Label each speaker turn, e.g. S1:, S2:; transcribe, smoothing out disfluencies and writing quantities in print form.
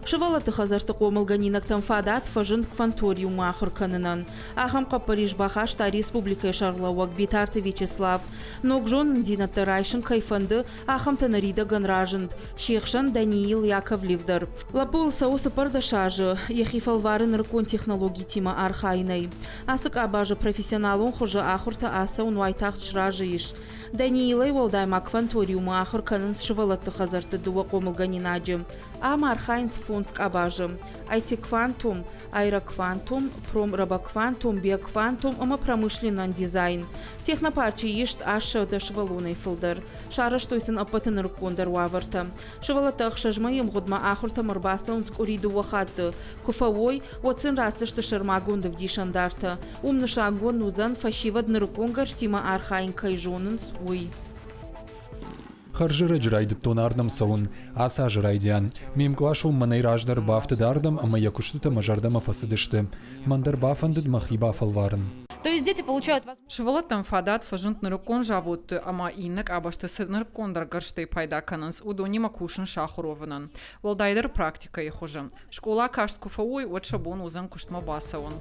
S1: Сывӕллӕтты хӕдзӕртты хъомылгӕнинӕгтӕн фадат фӕзынд кванториумы ахуыр кӕнынӕн. Ахӕм хъӕппӕрис бахаста республикӕйы сӕргълӕууӕг Битарты Вячеслав. Ног зонындзинӕдтӕ райсын кӕй фӕнды, ахӕмтӕ ныридӕгӕн разынд. Се хсӕн Даниил Яковлев дӕр. Лӕппуйыл цӕуы 14 азы, йӕхи фӕлвары нырыккон технологитимӕ архайынӕй. Ацы къабазы профессионалон хуызы ахуыртӕ ацӕуын уайтагъд сразы ис. Даниилӕй уӕлдай ма кванториумы ахуыр кӕнынц сывӕллӕтты хӕдзӕртты дыууӕ хъомылгӕнинаджы. Ам архайынц фондз къабазы: IT-квантум, аэроквантум, промробоквантум, биоквантум ӕмӕ промышленнон дизайн. Технопарчы ист 800 сывӕллонӕй фылдӕр. Сарӕзтой сын ӕппӕты нырыккондӕр уавӕртӕ. Сывӕллӕттӕ ӕхсӕз мӕйы ӕмгъуыдмӕ ахуыртӕм ӕрбацӕуынц къуыри дыууӕ хатты. Куы фӕуой, уӕд сын ратдзысты сӕрмагонд ӕвдисӕндартӕ. Уым нысангонд уыдзӕн, фӕсивӕд нырыккон гӕрзтимӕ архайын кӕй зонынц, уый.
S2: Хӕрзӕрӕджы райдыдтон ардӕм цӕуын. Ацы азы райдиан. Ме мкъласон мӕнӕй раздӕр бафтыд ардӕм ӕмӕ йӕ куыстытӕ мӕ зӕрдӕмӕ фӕцыдысты. Мӕн дӕр бафӕндыд мӕхи бафӕлварын.
S3: То есть дети получают
S4: Сывӕллӕттӕн фадат фӕзынд нырыккон заводты ӕмӕ иннӕ къабӕзты цы нырыккондӕр гӕрзтӕй пайда кӕнынц, уыдонимӕ кусын сахуыр уӕвынӕн. Уӕлдайдӕр практикӕйы хуызы. Скъола каст куы фӕуой, уӕд сӕ бон уыдзӕн куыстмӕ бацӕуын.